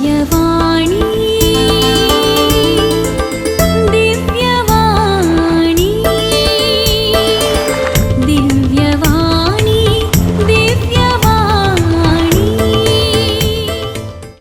दिव्यवाणी, दिव्यवाणी, दिव्यवाणी, दिव्यवाणी.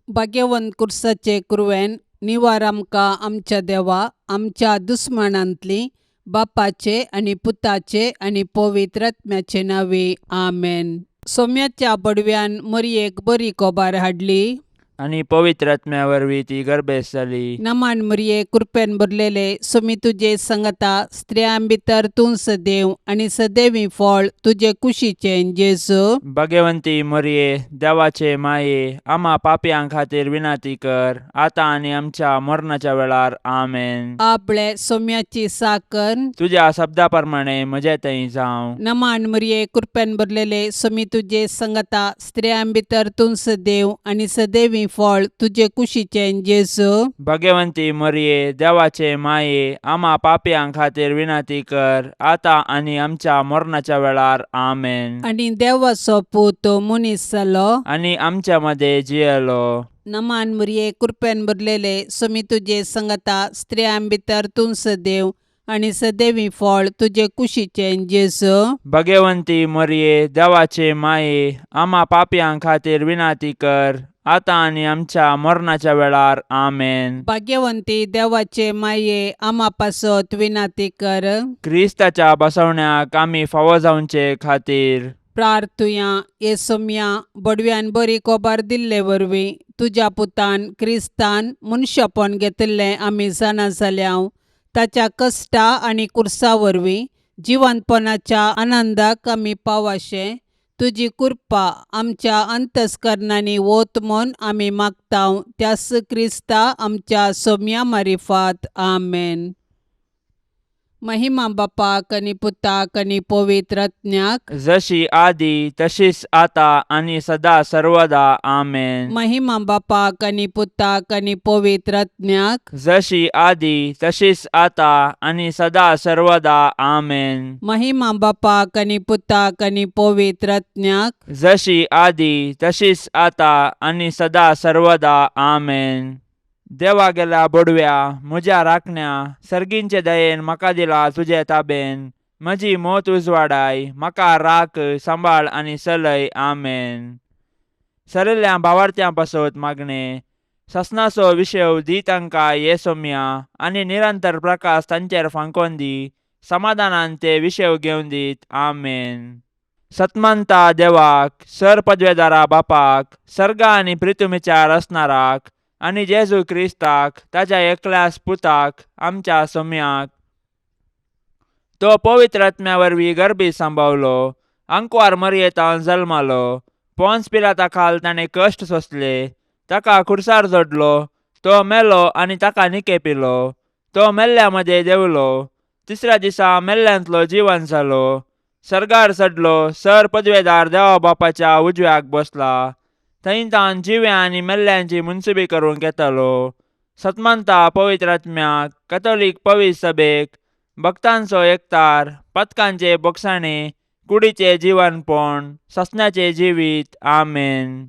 भाग्यवंत कुर्साचे कुरवेन निवार आमकां आमच्या देवा आमच्या दुस्मानांतली बापाचे आनी पुताचे आनी पवित्र आत्म्याचे नांवे आमेन. सोम्याच्या बडव्यान मरयेक बरी कोबार हाडली आनी पवित्र आत्म्या वरवीं ती गर्भेस्त जाली. नमान मरये, कृपेन भरलेले, सोमी तुजे संगता, स्त्रियां भितर तूं सदैव आनी सदैवी फळ तुजे कुशीचें जेजू. भगवंती मरये, देवाचे माये, आमा पापयां खातीर विनंती कर, आतां आनी आमच्या मरणाच्या वेळार. आमेन. आपले सोम्याची साकर. तुज्या शब्दा प्रमाणे म्हजे थंय जावं. नमान मरये, कृपेन भरलेले, सोमी तुजे संगता, स्त्रियां भितर तूं सदैव आनी सदैवी फळ तुजे कुशीचें जेजू. भगवंती मरये, देवाचे माये, आमा पापयां खातीर विनंती कर, आतां आनी आमच्या मरणाच्या वेळार. आमेन. आनी देवाचो पूत मनीस जालो आनी आमच्या मदें जियेलो. नमान मरये, कृपेन भरलेले, सोमी तुजे संगता, स्त्रियां भितर तूं सदैव आनी सदैवी फळ तुजे कुशीचें जेजू. भगवंती मरये, देवाचे माये, आमा पापयां खातीर विनंती कर, आतां आनी आमच्या मरणाच्या वेळार. आमेन. भाग्यवंती देवाचे माये, आमा पासत विनंती कर. क्रिस्ताच्या बसवण्याक आमी फावो जावचे खातीर प्रार्थुया. हे सोम्या, बडव्यान बरी कोबार दिल्ले वरवीं तुज्या पुतान क्रिस्तान मनशापण घेतिल्लें आमी जाणा जाल्या. ताच्या कश्टा आनी कुर्सा वरवीं जिवंतपणाच्या आनंदाक आमी पावाशें तुजी कृपा आमच्या अंतस्करणांनी वत म्हूण आमी मागता, त्यास क्रिस्ता आमच्या सोम्या मारिफात. आमेन. महिमा बापाक आनी पुताक आनी पवित्र आत्म्याक. जशी आदी तशीच आता आनी सदा सर्वदा. आमेन. महिमा बापाक आनी पुताक आनी पवित्र आत्म्याक. जशी आदी तशीच आता आनी सदा सर्वदा. आमेन. महिमा बापाक आनी पुताक आनी पवित्र आत्म्याक. जशी आदी तशीच आता आनी सदा सर्वदा. आमेन. देवा गेल्या बडव्या, म्हज्या राखण्या, सर्गींचे दयेन म्हाका दिला तुजे ताबेन. म्हजी मोत उजवाडाय, म्हाका राख, सांबाळ आनी चलय. आमेन. सरिल्ल्या भावार्थ्यां पासत मागणें. ससनाचो विशेव दी तांकां ये सोम्या आनी निरंतर प्रकाश तांचेर फांकोन दी. समाधानान ते विशेव घेवन दीत. आमेन. सतमंता देवाक, सर पदवेदारा बापाक, सर्गा आनी प्रितुमीच्या रचणाराक आनी जेजू क्रिस्ताक ताच्या एकल्याच पुताक, आमच्या सोम्याक, तो पवित्र आत्म्या वरवीं गर्भी सांबावलो, आंकवार मरयेतान जल्मालो, पोन्स पिलाता खाल ताणें कश्ट सोंसले, ताका खुर्सार जोडलो, तो मेलो आनी ताका निकेपिलो, तो मेल्ल्या मदें देंवलो, तिसऱ्या दिसा मेल्ल्यांतलो जिवन जालो, सर्गार चडलो, सर पदवेदार देवा बापाच्या उजव्याक बसला, थंय तावन जिव्या आनी मेल्ल्यांची मुनसुबी करूंक येतालो. सतमंता पवित्र आत्म्याक, कथोलीक पवित्र सभेक, भक्तांचो एकतार, पथकांचे बोगसाणे, कुडीचे जिवनपण, ससण्याचे जिवीत. आमेन.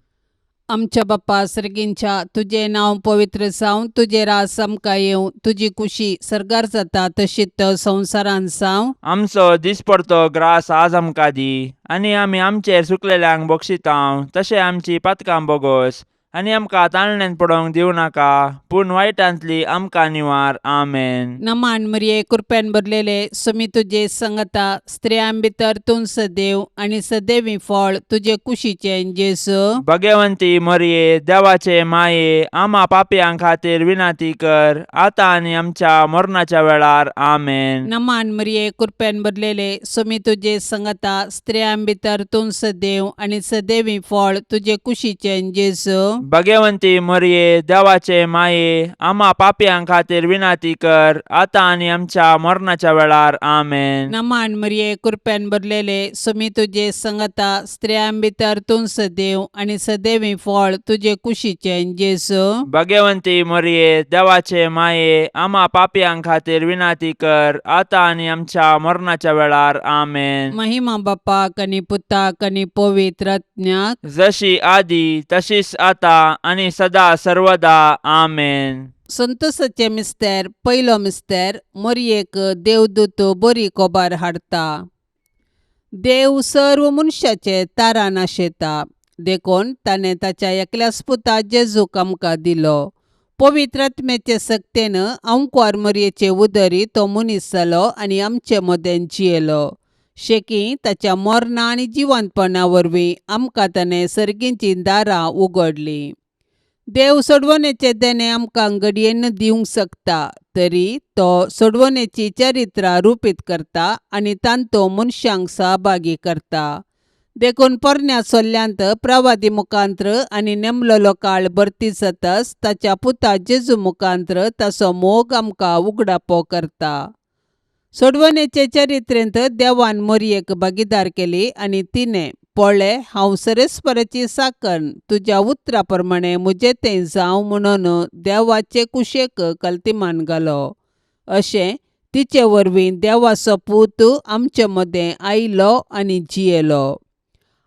आमच्या बाप्पा सर्गींच्या, तुजें नांव पवित्र जावं, तुजें राज आमकां येवं, तुजी कुशी सर्गार जाता तशीच संवसारांत जावं. आमचो दिसपडतो ग्रास आज आमकां दी आनी आमी आमचेर चुकलेल्यांक बक्षितांव तशें आमची पातकां बोगोस आनी आमकां ताळण्यांत पडोवंक दिवं नाका, पूण वायटांतली आमकां निवार. आमेन. नमान मरिये, कृपेन भरलेले, सुमी तुजे संगता, स्त्रियां भितर तूं सदैव आनी सदैवी फळ तुजे कुशीचें जेजू. भगवंती मरिये, देवाचे माये, आमा पापयां खातीर विनंती कर, आतां आनी आमच्या मरणाच्या वेळार. आमेन. नमान मरिये, कृपेन भरलेले, सुमी तुजे संगता, स्त्रियां भितर तूं सदैव आनी सदैवी फळ तुजे कुशीचें जेजू. भगवंती मरिये, देवाचे माये, आमा पापयां खातीर विनंती कर, आतां आनी आमच्या मरणाच्या वेळार. आमेन. नमान मरिये, कृपेन भरलेले, सुमी तुजे संगता, स्त्रियां भितर तूं सदैव आनी सदैवी फळ तुजे कुशीचें जेजू. भगवंती मरिये, देवाचे माये, आमा पापयां खातीर विनंती कर, आतां आनी आमच्या मरणाच्या वेळार. आमेन. महिमा बापाक आनी पुताक आनी पवित्र आत्म्याक. जशी आदी तशीच आता आनी सदा सर्वदा आमेन. संतोसाचें मिस्तेर. पयलो मिस्तेर. मोरयेक देवदूत बरी कोबार हाडटा. देव सर्व मनशाचे तारान आशेता, देखून ताणें ताच्या एकल्याच पुता जेजूक आमकां दिलो. पवित्र आत्म्याचे सक्तेन अंकवार मोरयेचे उदरी तो मनीस जालो आनी आमचे मदें जियेलो. शेकी ताच्या मरणा आनी जिवंतपणा वरवीं आमकां ताणें सर्गीचीं दारां उगडलीं. देव सोडवणेचें देणें आमकां घडयेन दिवंक शकता, तरी तो सोडवणेची चरित्रां रुपीत करता आनी तांतो मनशांक सहभागी करता. देखून पोरण्या सोल्ल्यांत प्रवादी मुखांत्र आनी नेमलेलो काळ भरती जातच ताच्या पुता जेजू मुखांत्र ताचो मोग आमकां उगडापो करता. सोडवणेचे चरित्रेंत देवान मोरयेक भागीदार केली आनी तिणें पळय, हांव सरेस्पराची साकन, तुज्या उतरा प्रमाणें म्हजें तें जावं म्हणून देवाचे कुशेक कल्तिमान घालो. अशें तिचे वरवीं देवाचो पूत आमचे मदें आयलो आनी जियेलो.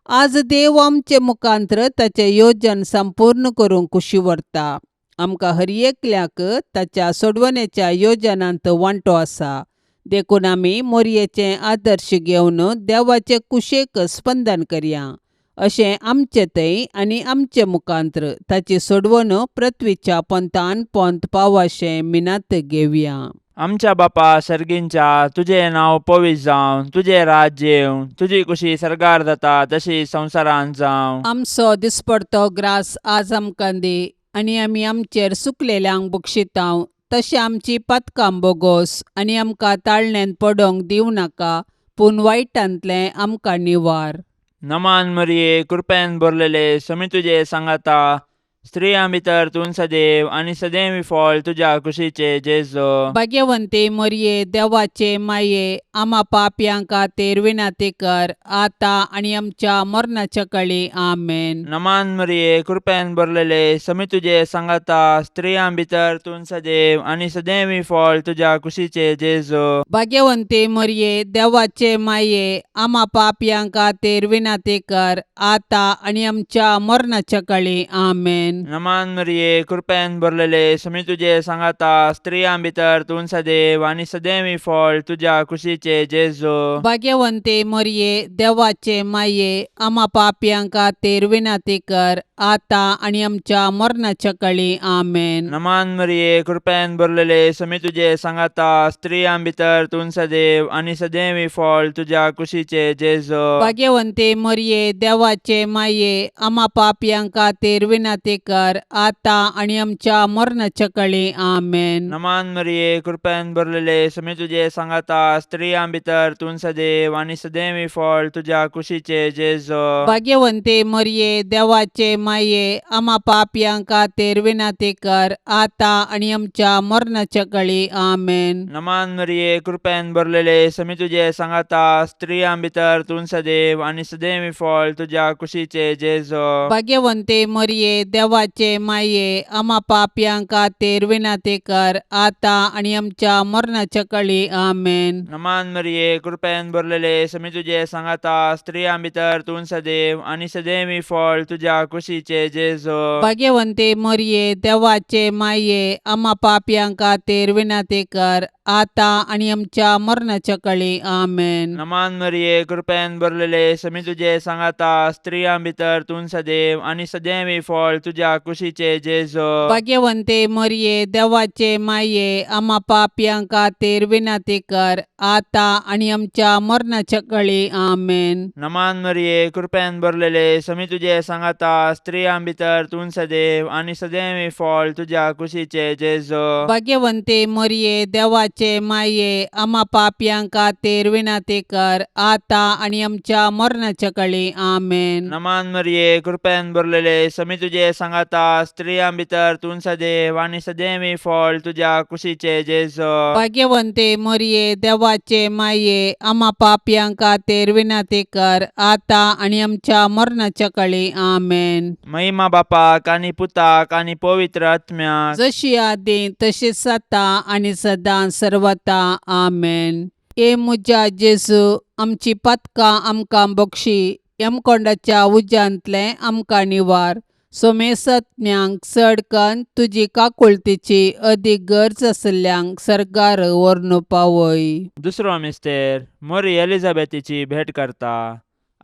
आज देव आमचे मुखांत्र ताचें योजन संपूर्ण करूंक कुशी व्हरता. आमकां हर एकल्याक ताच्या सोडवणेच्या योजनांत वांटो आसा, देखून आमी मोरयेचें आदर्श घेवन देवाचे कुशेक स्पंदन करया. अशें आमचे थंय आनी आमचे मुखांत्र ताची सोडवण पृथ्वीच्या पोंतान पोंत पावाशें मिनात घेवया. आमच्या बापा सर्गींच्या, तुजें नांव पवित्र जावं, तुजें राज्य येवं, तुजी कुशी सर्गार जाता तशी संवसारांत जावं. आमचो दिसपडतो ग्रास आज आमकां दी आनी आमी आमचेर सुकलेल्यांक बक्षितांव तशें आमची पातकां बोगोस आनी आमकां ताळण्यांत पडोंक दिवं नाका, पूण वायटांतलें आमकां निवार. नमान मरिये, कृपेन भरलेले, समी तुजे सांगाता, स्त्रियां भितर तूं सदैव आनी सदैव फळ तुज्या कुशीचे जेजो. भाग्यवंती मोरये, देवाचे माये, आमा पापयां खातीर विनंती कर, आतां आनी आमच्या मरणाच्या कळी. आमेन. नमान मरिये, कृपेन भरलेले, समी तुजे सांगाता, स्त्रियां भितर तूं सदैव आनी सदैव फळ तुज्या कुशीचे जेजो. भाग्यवंती मोरये, देवाचे माये, आमा पापयां खातीर विनंती कर, आतां आनी आमच्या मरणाच्या कळी. आमेन. नमान मरिये, कृपेन भरलेले, समी तुजे सांगाता, स्त्रियां भितर तूं सदैव आनी सदैव फळ तुज्या कुशीचे जेजो. भाग्यवंती मोरये, देवाचे माये, आमा पापयां खातीर विनंती कर, आतां आनी आमच्या मरणाच्या कळी. आमेन. नमान मरिये, कृपेन भरलेले, समी तुजे सांगाता, स्त्रियां भितर तूं सदैव आनी सदैव फळ तुज्या कुशीचे जेजो. भाग्यवंती मोरये, देवाचे माये, आमा पापयां खातीर विनंती कर, आतां आनी आमच्या मरणाच्या कळी. आमेन. नमान मरिये, कृपेन भरलेले, समी तुजे सांगाता, स्त्रियां भितर तूं सदैव आनी सदैव फळ तुज्या कुशीचे जेजो. भाग्यवंती मोरये, देवाचे माये, आमा पापयां खातीर विनंती कर, आतां आनी आमच्या मरणाच्या कळी. आमेन. नमान मरिये, कृपेन भरलेले, समी तुजे सांगाता, स्त्रियां भितर तूं सदैव आनी सदैव फळ तुज्या कुशीचे जेजो. भाग्यवंती मोरये, देवाचे माये, आमा पापयां खातीर विनंती कर, आतां आनी आमच्या मरणाच्या कळी. आमेन. नमान मरिये, कृपेन भरलेले, समी तुजे सांगाता, स्त्रियां भितर तूं सदैव आनी सदैव फळ तुज्या कुशीचे जेजो. भाग्यवंती मोरये, देवाचे माये, आमा पापयां खातीर विनंती कर, आतां आनी आमच्या मरणाच्या कळी. आमेन. नमान मरिये, कृपेन भरलेले, समी तुजे सांगाता, स्त्रियां भितर तूं सदैव आनी सदैव फळ तुज्या कुशीचे जेजो. भाग्यवंती मोरये, देवाचे माये, आमा पापयां खातीर विनंती कर, आतां आनी आमच्या मरणाच्या कळी. आमेन. नमान मरिये, कृपेन भरलेले, समी तुजे सांगाता, स्त्रियां भितर तूं सदैव आनी सदैव फळ तुज्या कुशीचे जेजो. भाग्यवंती मोरये, देवाचे माये, आमा पापयां खातीर विनंती कर, आतां आनी आमच्या मरणाच्या कळी. आमेन. नमान मरिये, कृपेन भरलेले, समी तुजे सांगाता, स्त्रियां भितर तूं सदैव आनी सदैव फळ तुज्या कुशीचे जेजो. भाग्यवंती मोरये, देवाचे माये, आमा पापयां खातीर विनंती कर, आतां आनी आमच्या मरणाच्या कळी. आमेन. महिमा बापाक आनी पुताक आनी पवित्र आत्म्याक, जशी आदी तशीच आतां आनी सदां सर्वता. आमेन. ए म्हज्या जेजू, आमची पातकां आमकां बक्षी, यमकोंडाच्या उज्यांतलें आमकां निवार. सोमेसत्म्यांक चड कन्न तुजी काकुळतीची अदीक गरज आशिल्ल्यांक सर्गार व्हरून पावय. दुसरो मिस्तेर मोरी एलिझाबेथीची भेट करता.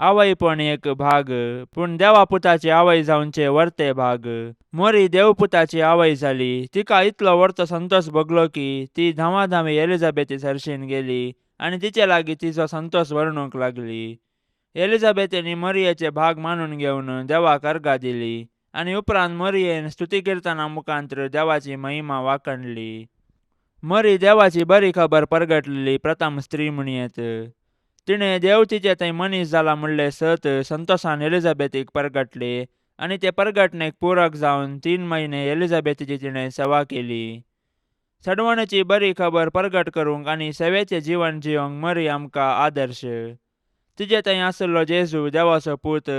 आवयपण एक भाग, पूण देवा पुताची आवय जावचे वर्ते भाग. मोरी देवपुताची आवय जाली. तिका इतलो वर्तो संतोष भोगलो की ती धांवाधांवी एलिझाबेथी सरशीन गेली आनी तिचे लागीं तिचो संतोष वर्णूंक लागली. एलिझाबेथीन मरियेचे भाग मानून घेवन देवाक अर्गां दिली आनी उपरांत मरियेन स्तुती किर्तना मुखांत्र देवाची महिमा वाखणली. मरी देवाची बरी खबर परगटलेली प्रथम स्त्री म्हणयेत. तिणें देव तिचे थंय मनीस जाला म्हणलें सत संतोषान एलिझाबेथीक परगटले आनी ते परगटणेक पूरक जावन 3 म्हयने एलिझाबेथीची तिणें सेवा केली. सडवणेची बरी खबर परगट करूंक आनी सेवेचें जिवन जियोंक मरी आमकां आदर्श. तिजे थंय आशिल्लो जेजू देवाचो पूत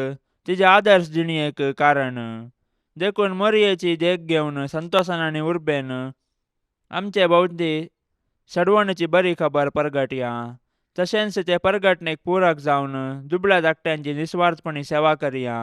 तिजे आदर्श जिणेक कारण. देखून मरियेची देख घेवन संतोषान आनी उर्बेन आमचे भोंवती सडवणेची बरी खबर परगटया. तशेंच ते परगटणेक पूरक जावन दुबळ्या धाकट्यांची निस्वार्थपणी सेवा करया.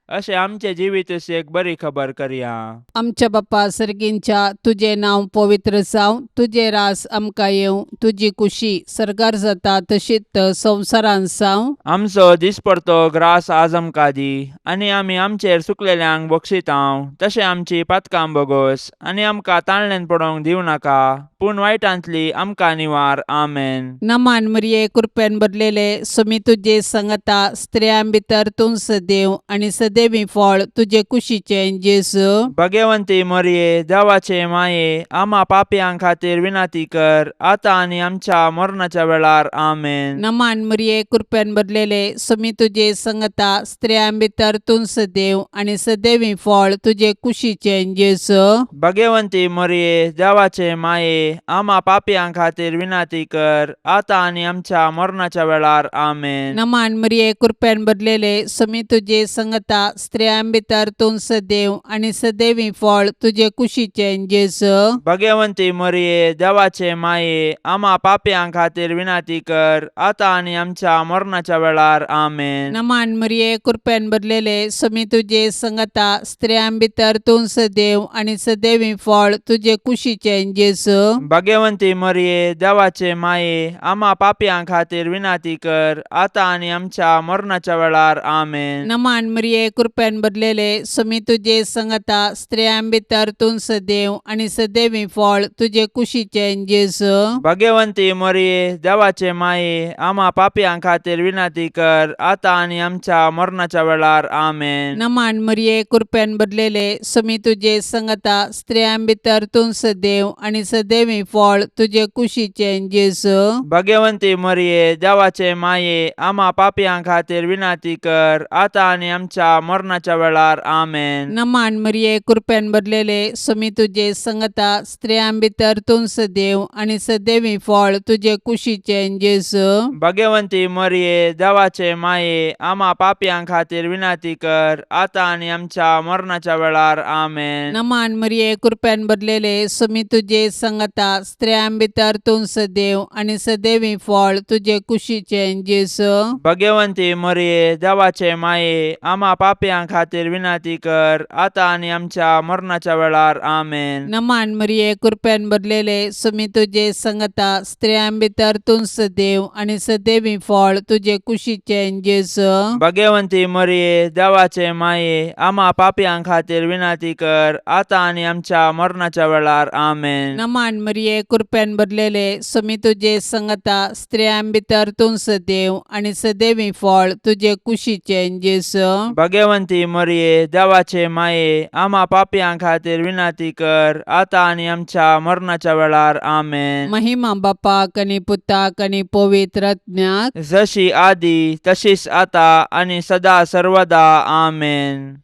अशें आमचें जिवीत एक बरी खबर करया. आमच्या बापा सर्गींच्या, तुजें नांव पवित्र जावं, तुजें रास आमकां येवं, तुजी कुशी सर्गार जाता तशीच संवसारांत जावं. आमचो दिसपडतो ग्रास आज आमकां दी आनी आमी आमचेर चुकलेल्यांक बक्षितांव तशें आमची पातकां बोगोस आनी आमकां ताळण्यान पडोवंक दिवं नाका, पूण वायटांतली आमकां निवार. आमेन. नमान मरिये, कृपेन भरलेले, सुमी तुजे संगता, स्त्रियां भितर तूं सदैव आनी सदैवी फळ तुजे कुशीचें जेजू. भगवंती मरिये, देवाचे माये, आमा पापयां खातीर विनंती कर, आतां आनी आमच्या मरणाच्या वेळार. आमेन. नमान मरिये, कृपेन भरलेले, सुमी तुजे संगता, स्त्रियां भितर तूं सदैव आनी सदैवी फळ तुजे कुशीचें जेजू. भगवंती मरिये, देवाचे माये, आमा पापयां खातीर विनंती कर, आतां आनी आमच्या मरणाच्या वेळार. आमेन. नमान मरिये, कृपेन भरलेले, सुमी तुजे संगता, स्त्रियां भितर तूं सदैव आनी सदैवी फळ तुजे कुशीचें जेजू. भगवंती मरिये, देवाचे माये, आमा पापयां खातीर विनंती कर, आतां आनी आमच्या मरणाच्या वेळार. आमेन. नमान मरिये, कृपेन भरलेले, सुमी तुजे संगता, स्त्रियां भितर तूं सदैव आनी सदैवी फळ तुजे कुशीचें जेजू. भगवंती मरिये, देवाचे माये, आमा पापयां खातीर विनंती कर, आतां आनी आमच्या मरणाच्या वेळार. आमेन. नमान मरिये, कृपेन भरलेले, सुमी तुजे संगता, स्त्रियां भितर तूं सदैव आनी सदैवी फळ तुजे कुशीचें जेजू. भगवंती मरिये, देवाचे माये, आमा पापयां खातीर विनंती कर, आतां आनी आमच्या मरणाच्या वेळार. आमेन. नमान मरिये, कृपेन भरलेले, सुमी तुजे संगता, स्त्रियां भितर तूं सदैव आनी सदैवी फळ तुजे कुशीचें जेजू. भगवंती मरिये, देवाचे माये, आमा पापयां खातीर विनंती कर, आतां आनी आमच्या मरणाच्या वेळार. आमेन. नमान मरिये, कृपेन भरलेले, सुमी तुजे संगता, स्त्रियां भितर तूं सदैव आनी सदैवी फळ तुजे कुशीचें जेजू. भगवंती मरिये, देवाचे माये, आमा पापयां खातीर विनंती कर, आतां आनी आमच्या मरणाच्या वेळार. आमेन. नमान मरिये, कृपेन भरलेले, सुमी तुजे संगता, स्त्रियां भितर तूं सदैव आनी सदैवी फळ तुजे कुशीचें जेजू. भगवंती मरिये, देवाचे माये, आमा पापयां खातीर विनंती कर, आतां आनी आमच्या मरणाच्या वेळार. आमेन. नमान मरिये, कृपेन भरलेले, सुमी तुजे संगता, स्त्रियां भितर तूं सदैव आनी सदैवी फळ तुजे कुशीचें जेजू. भगवंती मरिये, देवाचे माये, आमा पापयां खातीर विनंती कर, आतां आनी आमच्या मरणाच्या वेळार. आमेन. नमान मरिये, कृपेन भरलेले, सुमी तुजे संगता, स्त्रियां भितर तूं सदैव आनी सदैवी फळ तुजे कुशीचें जेजू. भगवंती मरिये, देवाचे माये, आमा पापयां खातीर विनंती कर, आतां आनी आमच्या मरणाच्या वेळार. आमेन. महिमा बापाक आनी पुताक आनी पवित्र आत्म्याक, जशी आदी तशीच आता आनी सदा सर्वदा. आमेन.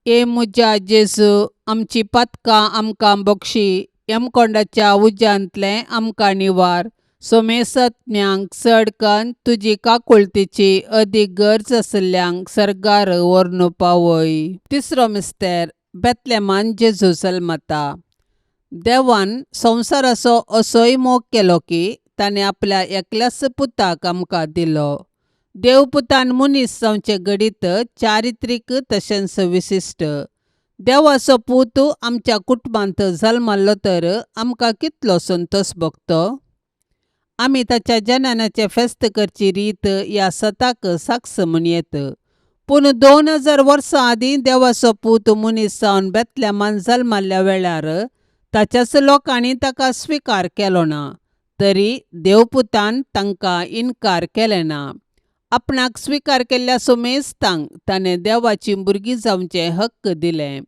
ए म्हज्या जेजू, आमची पातकां आमकां बक्षी, यमकोंडाच्या उज्यांतलें आमकां निवार, सोमेसत्म्यांक चड कन्न तुजी काकुळतीची अदीक गरज आशिल्ल्यांक सर्गार व्हरून पावय. तिसरो मिस्तेर, बेतलेमान जेजू जल्मता. देवान संवसाराचो असोय मोग केलो की ताणें आपल्या एकल्याच पुताक आमकां दिलो. देवपुतान मनीस जावचें घडीत चारित्रीक तशेंच विशिश्ट. देवाचो पूत आमच्या कुटुंबांत जल्मल्लो तर आमकां कितलो संतोश भोगतो. आमी ताच्या जननाचें फेस्त करची रीत ह्या सताक साक्ष म्हूण येत. पूण 2000 वर्सां आदीं देवाचो पूत मनीस जावन बेतलेमान जल्मल्ल्या वेळार ताच्याच लोकांनी ताका स्विकार केलो ना, तरी देवपुतान तांकां इनकार केलें ना. आपणाक स्विकार केल्ल्या सुमेस्तांक ताणें देवाचीं भुरगीं जावचें हक्क दिलें.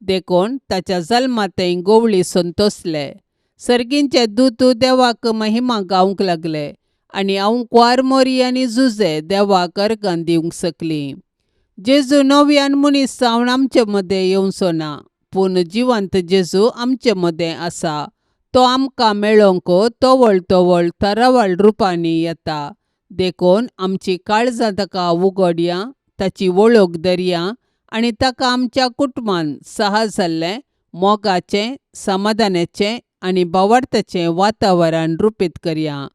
देखून ताच्या जल्मांतय गोवळी संतोसले. सर्गींचे दूत देवाक महिमा गावंक लागले आनी आंवकुवार मोरी आनी जुजे देवाक अर्गां दिवंक शकलीं. जेजू नव्यान मनीस जावन आमचे मदें येवचो ना, पूण जिवंत जेजू आमचे मदें आसा. तो आमकां मेळोवंक तवळ तवळ तरावळ रुपांनी येता. देखून आमची काळजां ताका उगडया, ताची वळख धरया आनी ताका आमच्या कुटुंबान सहज जाल्लें मोगाचें, समाधानाचें आनी भावार्थाचें वातावरण रुपीत करया.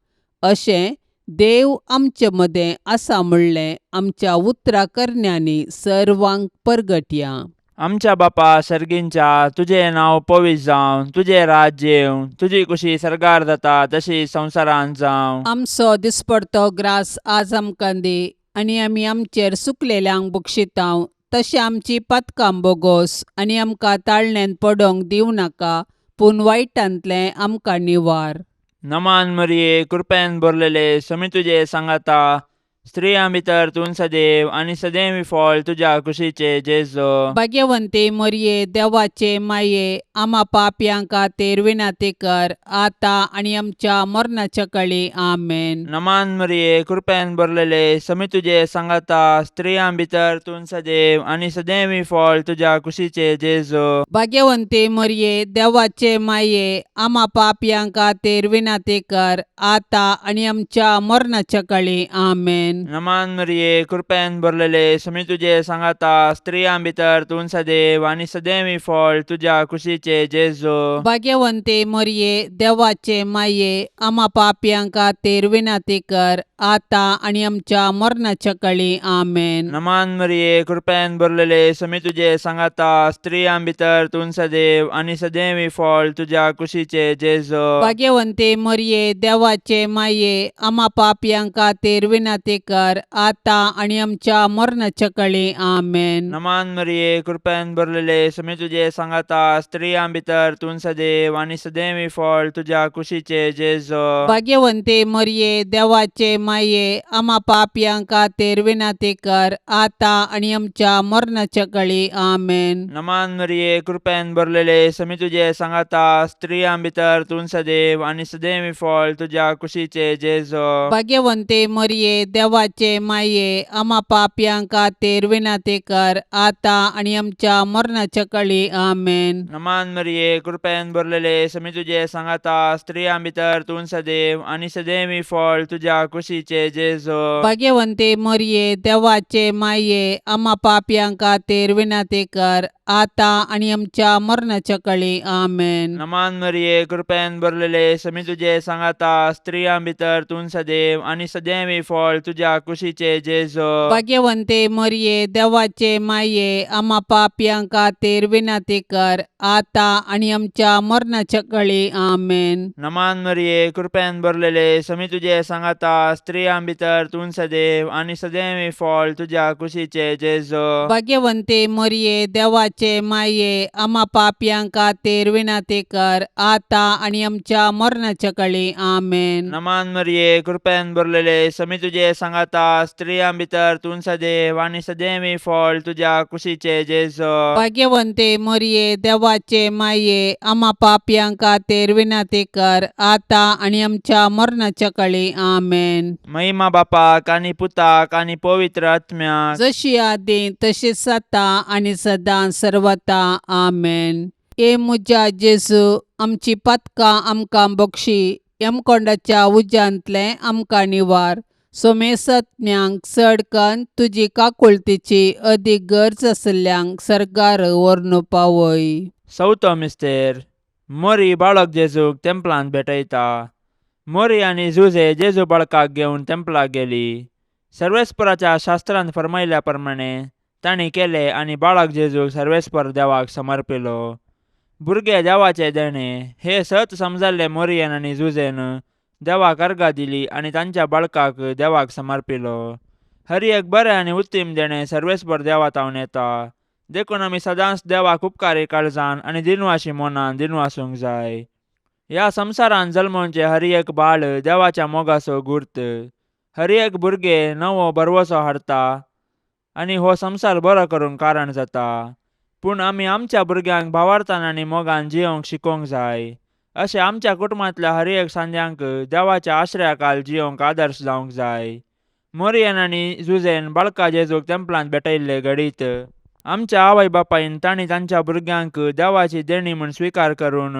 अशें देव आमचे मदें आसा म्हणलें आमच्या उतरा करण्यांनी सर्वांक परगटया. आमच्या बापा सर्गींच्या, तुजें नांव पवित्र जावं, तुजें राज्य येवं, तुजी कुशी सर्गार जाता तशी संवसारांत जावं. आमचो दिसपडतो ग्रास आज आमकां दी आनी आमी आमचेर सुकलेल्यांक बक्षितांव तशें आमची पातकां बोगोस आनी आमकां ताळण्यांत पडोंक दिवं नाका, पूण वायटांतलें आमकां निवार. नमान मरिये, कृपेन भरलेले, समी तुजे सांगाता, स्त्रियां भितर तूं सदैव आनी सदैव फळ तुज्या कुशीचे जेजो. भाग्यवंती मरिये, देवाचे माये, आमा पापयां खातीर विनंती कर आतां आनी आमच्या मरणाच्या कळी. आमेन. नमान मरिये, कृपेन भरलेले, समी तुजे सांगाता, स्त्रियां भितर तूं सदैव आनी सदैव फळ तुज्या कुशीचे जेजो. भाग्यवंती मरिये, देवाचे माये, आमा पापयां खातीर विनंती कर आतां आनी आमच्या मरणाच्या कळी. आमेन. नमान मरिये, कृपेन भरलेले, समी तुजे सांगाता, स्त्रियां भितर तूं सदैव आनी सदैव फळ तुज्या कुशीचे जेजो. भाग्यवंती मरिये, देवाचे माये, आमा पापयां खातीर विनंती कर आतां आनी आमच्या मरणाच्या कळी. आमेन. नमान मरिये, कृपेन भरलेले, समी तुजे सांगाता, स्त्रियां भितर तूं सदैव आनी सदैव फळ तुज्या कुशीचे जेजो. भाग्यवंती मरिये, देवाचे माये, आमा पापयां खातीर विनंती कर आतां आनी आमच्या मरणाच्या कळी. आमेन. नमान मरिये, कृपेन भरलेले, समी तुजे सांगाता, स्त्रियां भितर तूं सदैव आनी सदैव फळ तुज्या कुशीचे जेजो. भाग्यवंती मरिये, देवाचे माये, आमा पापयां खातीर विनंती कर आतां आनी आमच्या मरणाच्या कळी. आमेन. नमान मरिये, कृपेन भरलेले, समी तुजे सांगाता, स्त्रियां भितर तूं सदैव आनी सदैव फळ तुज्या कुशीचे जेजो. भाग्यवंती मरिये, देवाचे माये, आमा पापयां खातीर विनंती कर आतां आनी आमच्या मरणाच्या कळी. आमेन. नमान मरिये, कृपेन भरलेले, समी तुजे सांगाता, स्त्रियां भितर तूं सदैव आनी सदैव फळ तुज्या कुशीचे जेजो. भाग्यवंती मरिये, देवाचे माये, आमा पापयां खातीर विनंती कर आतां आनी आमच्या मरणाच्या कळी. आमेन. नमान मरिये, कृपेन भरलेले, समी तुजे सांगाता, स्त्रियां भितर तूं सदैव आनी सदैव फळ तुज्या कुशीचे जेजो. भाग्यवंती मरिये, देवाचे माये, आमा पापयां खातीर विनंती कर आतां आनी आमच्या मरणाच्या कळी. आमेन. नमान मरिये, कृपेन भरलेले, समी तुजे सांगाता, स्त्रियां भितर तूं सदैव आनी सदैव फळ तुज्या कुशीचे जेजो. भाग्यवंती मरिये, देवाचे माये, आमा पापयां खातीर विनंती कर आतां आनी आमच्या मरणाच्या कळी. आमेन. नमान मरिये, कृपेन भरलेले, समी तुजे सांगाता, स्त्रियां भितर तूं सदैव आनी सदैव फळ तुज्या कुशीचे जेजो. भाग्यवंती मरिये, देवाचे माये, आमा पापयां खातीर विनंती कर आतां आनी आमच्या मरणाच्या कळी. आमेन. महिमा बापाक आनी पुताक आनी पवित्र आत्म्याक, जशी आदी तशीच आतां आनी सदां सर्वता. आमेन. हे म्हज्या जेजू, आमची पातकां आमकां बक्षी, यमकोंडाच्या उज्यांतलें आमकां निवार, सोमेसत्म्यांक चड कन्न तुजी काकुळतीची अदीक गरज आशिल्ल्यांक सर्गार व्हरून पावय. चवथो मिस्तेर. मोरी बाळक जेजूक तेंपलांत भेटयता. मोरी आनी जुजे जेजू बाळकाक घेवन तेंपलाक गेली. सर्वेस्पराच्या शास्त्रांत फर्मायल्या प्रमाणे तांणी केलें आनी बाळक जेजूक सर्वेस्पर देवाक समर्पिलो. भुरगे देवाचें देणें हें सत समजल्ले मोरयेन आनी जुजेन देवाक अर्गां दिली आनी तांच्या बाळकाक देवाक समर्पिलो. हर एक बरें आनी उत्तीम देणें सर्वेस्पर देवा तावन येता, देखून आमी सदांच देवाक उपकारी काळजान आनी दिनवाशी मनान दिनवासूंक जाय. ह्या संवसारांत जल्मोवचें हर एक बाळ देवाच्या मोगाचो गुर्त. हर एक भुरगें नवो भरवसो हाडटा आनी हो संवसार बरो करूंक कारण जाता. पूण आमी आमच्या भुरग्यांक भावार्थान आनी मोगान जियोवंक शिकोवंक जाय. अशें आमच्या कुटुंबांतल्या हर एक सांद्यांक देवाच्या आश्रयाखाल जियोवंक आदर्श जावंक जाय. मोरयेन आनी जुजेन बाळका जेजूक तेंपलांत भेटयल्ले घडीत आमच्या आवय बापायन तांणी तांच्या भुरग्यांक देवाची देणी म्हूण स्विकार करून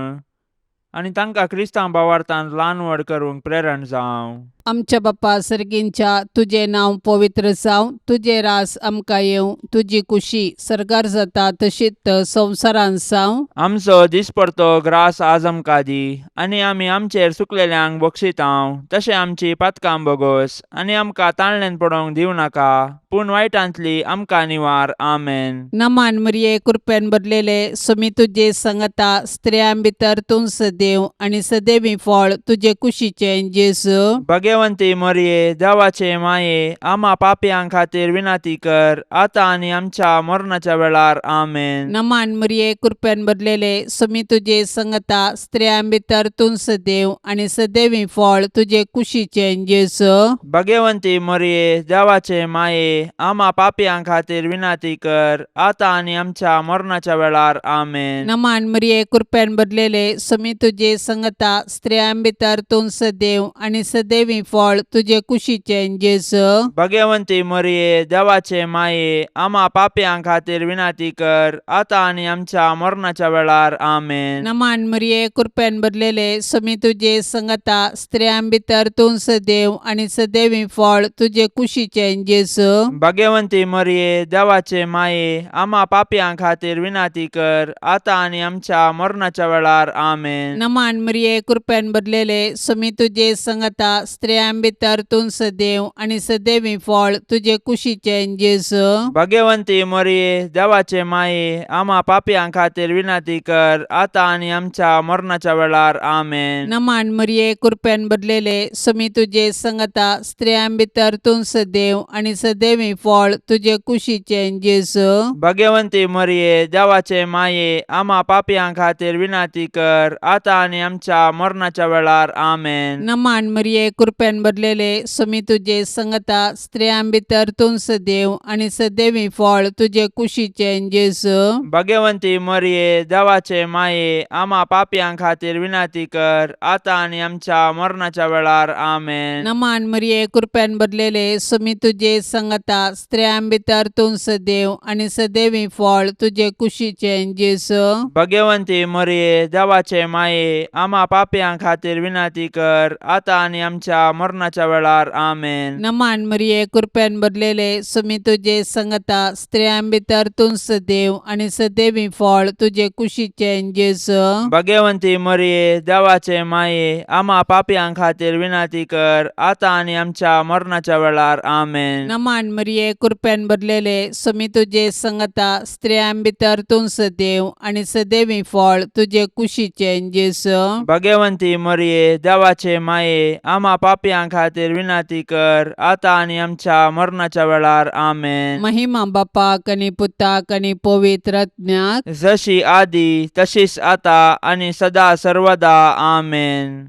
आनी तांकां क्रिस्तांव भावार्थान ल्हान व्हड करूंक प्रेरण जावं. आमच्या बापा सर्गींच्या, तुजें नांव पवित्र जावं, तुजें रास आमकां येवं, तुजी कुशी सर्गार जाता तशीच संवसारांत जावं. आमचो दिसपडतो ग्रास आज आमकां दी आनी आमी आमचेर चुकलेल्यांक बक्षितांव तशें आमची पातकां बोगोस आनी आमकां ताळण्यान पडोवंक दिवं नाका, पूण वायटांतली आमकां निवार. आमेन. नमान मरिये, कृपेन भरलेले, सुमी तुजे संगता, स्त्रियां भितर तूं सदैव आनी सदैवी फळ तुजे कुशीचें जेजू. भगवंती मोरये, देवाचे माये, आमा पापयां खातीर विनंती कर, आतां आनी आमच्या मरणाच्या वेळार. आमेन. नमान मरिये, कृपेन भरलेले, सुमी तुजे संगता, स्त्रियां भितर तूं सदैव आनी सदैवी फळ तुजे कुशीचें जेजू. भगवंती मोरये, देवाचे माये, आमा पापयां खातीर विनंती कर, आतां आनी आमच्या मरणाच्या वेळार. आमेन. नमान मरिये, कृपेन भरलेले, सुमी तुजे संगता, स्त्रियां भितर तूं सदैव आनी सदैवी फळ तुजे कुशीचें जेजू. भगवंती मोरये, देवाचे माये, आमा पापयां खातीर विनंती कर, आतां आनी आमच्या मरणाच्या वेळार. आमेन. नमान मरिये, कृपेन भरलेले, सुमी तुजे संगता, स्त्रियां भितर तूं सदैव आनी सदैवी फळ तुजे कुशीचें जेजू. भगवंती मोरये, देवाचे माये, आमा पापयां खातीर विनंती कर, आतां आनी आमच्या मरणाच्या वेळार. आमेन. नमान मरिये, कृपेन भरलेले, सुमी तुजे संगता, स्त्रियां भितर तूं सदैव आनी सदैवी फळ तुजे कुशीचें जेजू. भगवंती मोरये, देवाचे माये, आमा पापयां खातीर विनंती कर, आतां आनी आमच्या मरणाच्या वेळार. आमेन. नमान मरिये, कृपेन भरलेले, सुमी तुजे संगता, स्त्रियां भितर तूं सदैव आनी सदैवी फळ तुजे कुशीचें जेजू. भगवंती मोरये, देवाचे माये, आमा पापयां खातीर विनंती कर, आतां आनी आमच्या मरणाच्या वेळार. आमेन. नमान मरिये, कृपेन भरलेले, सुमी तुजे संगता, स्त्रियां भितर तूं सदैव आनी सदैवी फळ तुजे कुशीचें जेजू. भगवंती मोरये, देवाचे माये, आमा पापयां खातीर विनंती कर, आतां आनी आमच्या मरणाच्या वेळार. आमेन. नमान मरिये, कृपेन भरलेले, सुमी तुजे संगता, स्त्रियां भितर तूं सदैव आनी सदैवी फळ तुजे कुशीचें जेजू. भगवंती मोरये, देवाचे माये, आमा पापयां खातीर विनंती कर, आतां आनी आमच्या मरणाच्या वेळार. आमेन. नमान मरिये, कृपेन भरलेले, सुमी तुजे संगता, स्त्रियां भितर तूं सदैव आनी सदैवी फळ तुजे कुशीचें जेजू. भगवंती मोरये, देवाचे माये, आमा पापयां खातीर विनंती कर, आतां आनी आमच्या मरणाच्या वेळार. आमेन. नमान मरिये, कृपेन भरलेले, सुमी तुजे संगता, स्त्रियां भितर तूं सदैव आनी सदैवी फळ तुजे कुशीचें जेजू. भगवंती मोरये, देवाचे माये, आमा पापयां खातीर विनंती कर, आतां आनी आमच्या मरणाच्या वेळार. आमेन. महिमा बापाक आनी पुताक आनी पवित्र आत्म्याक, जशी आदी तशीच आता आनी सदा सर्वदा. आमेन.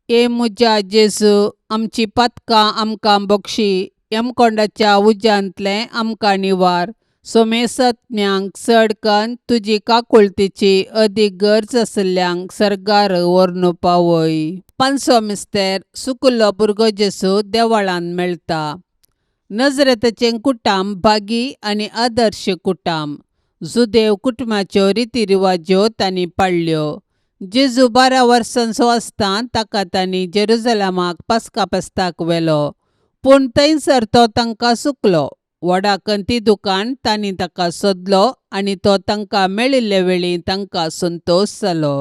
ए म्हज्या जेजू, आमची पातकां आमकां बक्षी, यमकोंडाच्या उज्यांतलें आमकां निवार, सोमेसत्म्यांक चड कन्न तुजी काकुळतीची अदीक गरज आशिल्ल्यांक सर्गार व्हरून पावय. पांचवो मिस्तेर, सुकुल्लो भुरगो जेजू देवळांत मेळटा. नजरेताचें कुटाम भागी आनी आदर्श कुटाम. जुदेव कुटुंबाच्यो रिती रिवाज्यो तांणी पाळ्ळ्यो. जेजू 12 वर्सांचो आसतना ताका तांणी जेरुजलमाक पास्का फेस्ताक व्हेलो, पूण थंयसर तो तांकां चुकलो. व्हडा कंती दुकान तांणी ताका सोदलो आनी तो तांकां मेळिल्ले वेळी तांकां संतोश जालो.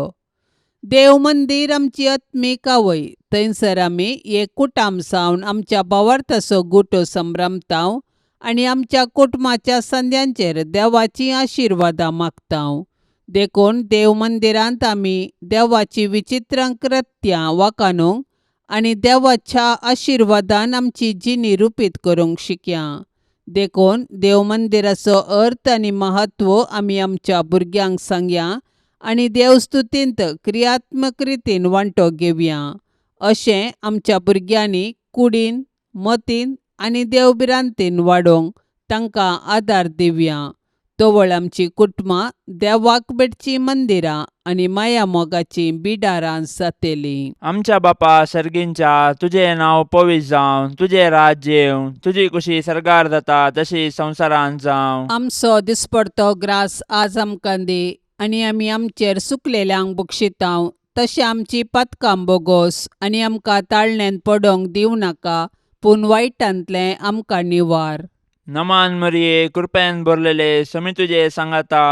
देव मंदीर आमची आत्मीक आवय, थंयसर आमी एक कुटाम जावन आमच्या भावार्थाचो गुटो संभ्रमताव आनी आमच्या कुटुंबाच्या संद्यांचेर देवाचीं आशिर्वादां मागता. देखून देव मंदिरांत आमी देवाची विचित्र कृत्यां वाखाणूंक आनी देवाच्या आशिर्वादान आमची जिणी रुपीत करूंक शिकया. देखून देव मंदिराचो अर्थ आनी म्हत्व आमी आमच्या भुरग्यांक सांगया आनी देवस्तुतींत क्रियात्मक रितीन वांटो घेवया. अशें आमच्या भुरग्यांनी कुडीन, मतीन आनी देवभिरांतीन वाडोवंक तांकां आदार दिवया. तवळ आमची कुटुंबां देवाक भेटचीं मंदिरां आनी माया मोगाचीं बिडारां जातलीं. आमच्या बापा सर्गींच्या, तुजें नांव पवित्र जावं, तुजें राज्य येवं, तुजी कुशी सर्गार जाता तशी संवसारांत जावं. आमचो दिसपडतो ग्रास आज आमकां दी आनी आमी आमचेर सुकलेल्यांक बक्षितांव तशें आमची पातकां बोगोस आनी आमकां ताळण्यांत पडोवंक दिवं नाका, पूण वायटांतलें आमकां निवार. नमान मरिये, कृपेन भरलेले, समी तुजे सांगाता,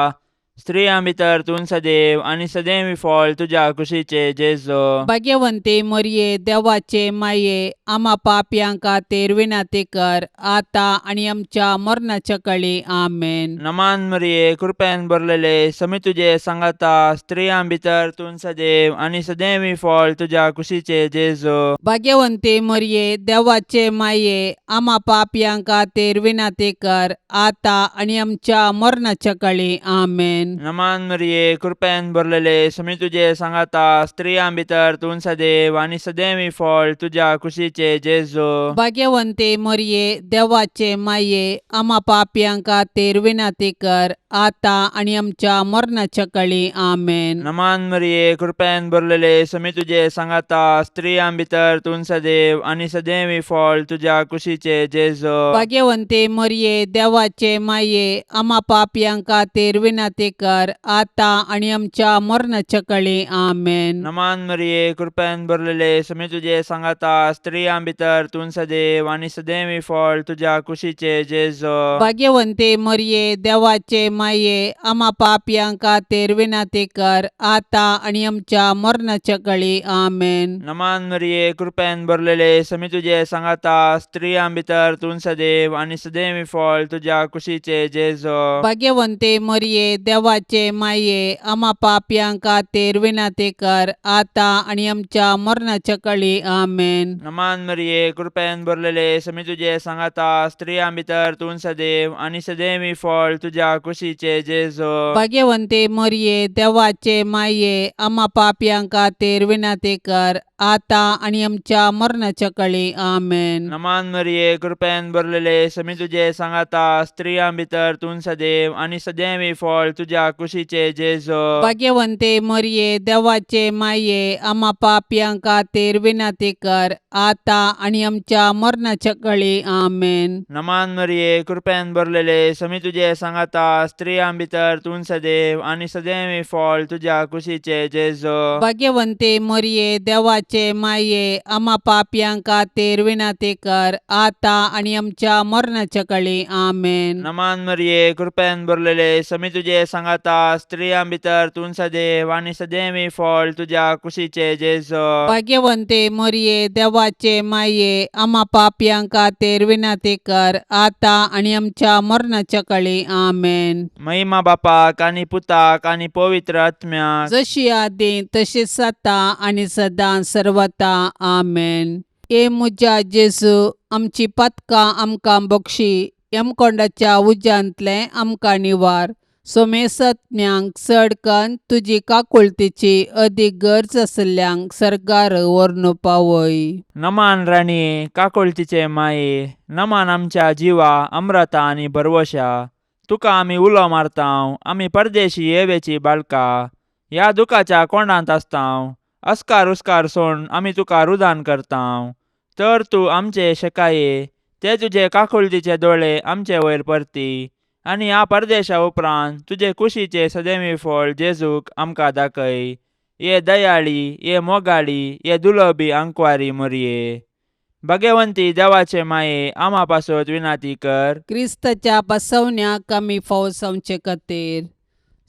स्त्रियां भितर तूं सदैव आनी सदैव फळ तुज्या कुशीचे जेजो. भाग्यवंती मरये, देवाचे माये, आमा पापयां खातीर विनंती कर, आतां आनी आमच्या मरणाच्या कळी. आमेन. नमान मरिये, कृपेन भरलेले, समी तुजे सांगाता, स्त्रियां भितर तूं सदैव आनी सदैव फळ तुज्या कुशीचे जेजो. भाग्यवंती मरये, देवाचे माये, आमा पापयां खातीर विनंती कर, आतां आनी आमच्या मरणाच्या कळी. आमेन. नमान मरिये, कृपेन भरलेले, समी तुजे सांगाता, स्त्रियां भितर तूं सदैव आनी सदैव फळ तुज्या कुशीचे जेजो. भाग्यवंती मरये, देवाचे माये, आमा पापयां खातीर विनंती कर, आतां आनी आमच्या मरणाच्या कळी. आमेन. नमान मरिये, कृपेन भरलेले, समी तुजे सांगाता, स्त्रियां भितर तूं सदैव आनी सदैव फळ तुज्या कुशीचे जेजो. भाग्यवंती मरये, देवाचे माये, आमा पापयां खातीर विनंती कर, आतां आनी आमच्या मरणाच्या कळी. आमेन. नमान मरिये, कृपेन भरलेले, समी तुजे सांगाता, स्त्रियां भितर तूं सदैव आनी सदैव फळ तुज्या कुशीचे जेजो. भाग्यवंती मरये, देवाचे माये, आमा पापयां खातीर विनंती कर, आतां आनी आमच्या मरणाच्या कळी. आमेन. नमान मरिये, कृपेन भरलेले, समी तुजे सांगाता, स्त्रियां भितर तूं सदैव आनी सदैव फळ तुज्या कुशीचे जेजो. भाग्यवंती मरये, देवाचे माये, आमा पापयां खातीर विनंती कर, आतां आनी आमच्या मरणाच्या कळी. आमेन. नमान मरिये, कृपेन भरलेले, समी तुजे सांगाता, स्त्रियां भितर तूं सदैव आनी सदैव फळ तुज्या कुशीचे जेजो. भाग्यवंती मरये, देवाचे माये, आमा पापयां खातीर विनंती कर, आतां आनी आमच्या मरणाच्या कळी. आमेन. नमान मरिये, कृपेन भरलेले, समी तुजे सांगाता, स्त्रियां भितर तूं सदैव आनी सदैव फळ तुज्या कुशीचे जेजो. भाग्यवंती मरये, देवाचे माये, आमा पापयां खातीर विनंती कर, आतां आनी आमच्या मरणाच्या कळी. आमेन. नमान मरिये, कृपेन भरलेले, समी तुजे सांगाता, स्त्रियां भितर तूं सदैव आनी सदैव फळ तुज्या कुशीचे जेजो. भाग्यवंती मरये, देवाचे माये, आमा पापयां खातीर विनंती कर, आतां आनी आमच्या मरणाच्या कळी. आमेन. नमान मरिये, कृपेन भरलेले, समी तुजे सांगाता, स्त्रियां भितर तूं सदैव आनी सदैव फळ तुज्या कुशीचे जेजो. भाग्यवंती मरये, देवाचे माये, आमा पापयां खातीर विनंती कर, आतां आनी आमच्या मरणाच्या कळी. आमेन. महिमा बापाक आनी पुताक आनी पवित्र आत्म्याक, जशी आदी तशीच आतां आनी सदां सर्वता. आमेन. ए म्हज्या जेजू, आमची पातकां आमकां बक्षी, यमकोंडाच्या उज्यांतलें आमकां निवार, सोमेसत्म्यांक चड कन्न तुजी काकुळतीची अदीक गरज आशिल्ल्यांक सर्गार व्हरून पावय. नमान राणये, काकुळतीचे माये, नमान आमच्या जिवा अमृता आनी भरवशा, तुका आमी उलो मारतांव, आमी परदेशी येवेची बाळका, ह्या दुखाच्या कोंडांत आसतांव, अस्कार उस्कार सोड आमी तुका रुदान करतांव, तर तूं आमचे शेकाये ते तुजे काकुळतीचे दोळे आमचे वयर परती आनी ह्या परदेशा उपरांत तुजे कुशीचे सदैवी फळ जेजूक आमकां दाखय. ये दयाळी, ये मोगाळी, ये दुलबी आंकवारी मोरये, भगवंती देवाचे माये, आमा पासत विनाती कर. क्रिस्ताच्या बसवण्याक आमी फाव जावचे खातीर.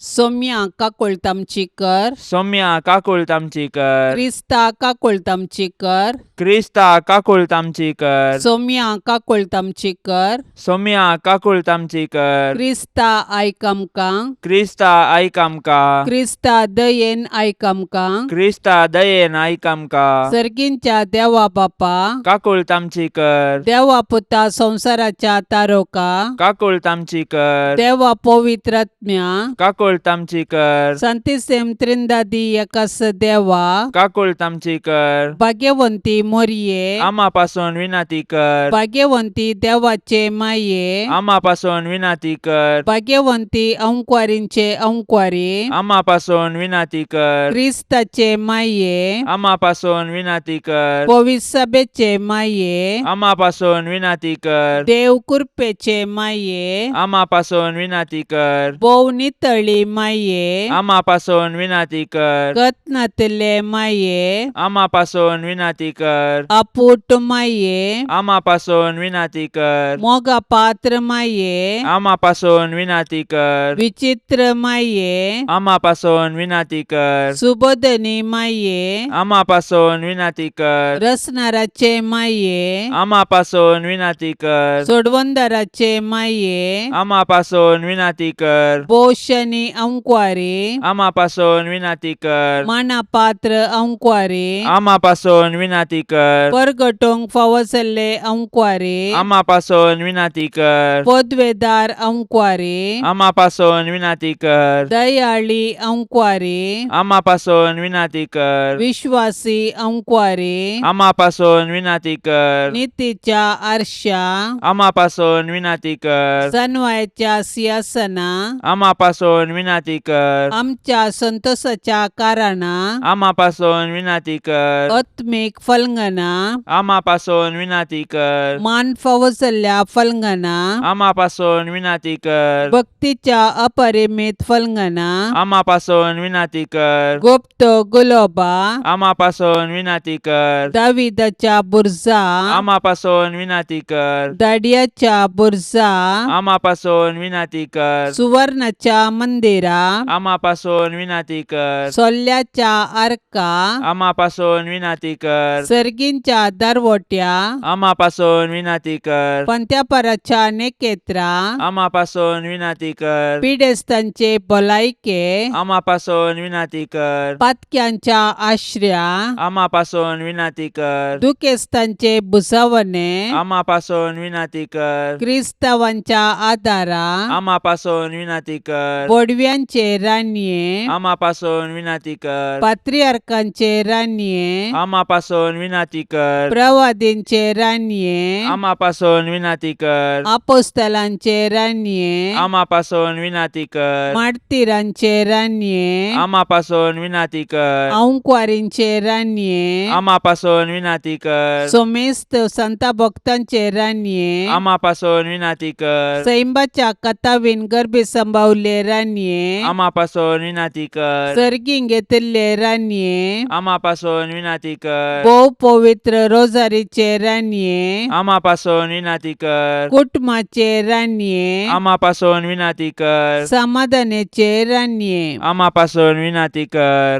सोम्या काकुळट आमची कर. सोम्या काकुळट आमची कर. क्रिस्ता काकुळट आमची कर. क्रिस्ता काकुळट आमची कर. सोम्या काकुळट आमची कर. सोम्या काकुळट आमची कर. क्रिस्ता आयक आमकां. क्रिस्ता आयक आमकां. क्रिस्ता दयेन आयक आमकां. क्रिस्ता दयेन आयक आमकां. सर्गींच्या देवा बापा, काकुळट आमची कर. देवा पुता संवसाराच्या तारोका, काकुळट आमची कर. देवा पवित्रात्म्या, काकुळट आमची कर. संतिसेम त्रिंदादी एकास देवा, काकुळट आमची कर. भाग्यवंती मोरये, आमा पासून विनंती कर. भाग्यवंती देवाचे माये, आमा पासून विनंती कर. भाग्यवंती अंकवारींचे अंकवारी, आमा पासून विनंती कर. क्रिस्ताचे माये, आमा पासून विनंती कर. पविसभेचे माये, आमा पासून विनंती कर. देव कृपेचे माये, आमा पासून विनंती कर. भोव नितळी माये, आमा पासून विनंती कर. गत नातिल्ले माये, आमा पासून विनंती कर. आपूट माये, आमा पासून विनंती कर. मोगा पात्र माये, आमा पासून विनंती कर. विचित्र माये, आमा पासून विनंती कर. सुबोधनी माये, आमा पासून विनंती कर. रसनाराचे माये, आमा पासून विनंती कर. सोडवंदाराचे माये, आमा पासून विनंती कर. पोषणी अंकवारी, आमा पासून विनंती कर. माना पात्र अंकवारी, आमा पासून विनंती कर. परगटोंक फावो जाल्ले अंकवारी, आमा पासून विनंती कर. पदवेदार अंकवारी, आमा पासून विनंती कर. दयाळी अंकवारी, आमा पासून विनंती कर. विश्वासी अंकवारी, आमा पासून विनंती कर. नितीच्या आरशा, आमा पासून विनंती कर. सनवायच्या सिंहासना, आमा पासून विनंती कर. आमच्या संतोषाच्या कारणा, आमा पासून विनंती कर. आत्मीक फलंगना, आमा पासून विनंती कर. मान फावो जाल्ल्या फलंगना, आमा पासून विनंती कर. भक्तीच्या अपरिमित फलंगना, आमा पासून विनंती कर. गुप्त गुलोबा, आमा पासून विनंती कर. दाविदाच्या बुरजा, आमा पासून विनंती कर. दाडियाच्या बुरजा, आमा पासून विनंती कर. सुवर्णाच्या मंदिरा, आमा पासून विनंती कर. सोल्ल्याच्या आर्का, आमा पासून विनंती कर. सर्गींच्या दरवट्या, आमा पासून विनंती कर. पंत्यापराच्या नेकेत्रा, आमा पासून विनंती कर. पिडेस्तांचे भलायके, आमा पासून विनंती कर. पातक्यांच्या आश्र्या, आमा पासून विनंती कर. दुखेस्तांचे भुजावणे, आमा पासून विनंती कर. क्रिस्तावांच्या आदारा, आमा पासून विनंती कर. बोडव्यांचे रानये, आमा पासून विनंती कर. पात्रियार्कांचे रानये, आमा पासून विनंती कर. प्रवादींचे रानये, आमा पासून विनंती कर. आपोस्तलांचे रानये, आमा पासून विनंती कर. मार्तिरांचे रानये, आमा पासून विनंती कर. अंकवारींचे रानये, आमा पासून विनंती कर. सोमेस्त संता भक्तांचे रानये, आमा पासून विनंती कर. सैंबाच्या कथावीन गर्भी संभावले रानये, आमा पासून विनंती कर. सर्गीं घेतिल्ले रानये, आमा पासून विनंती कर. भोव पवित्र रोजारीचे रानये, आमा पासून विनंती कर. कुटुंबाचे रानये, आमा पासून विनंती कर. समाधानाचे रानये, आमा पासून विनंती कर.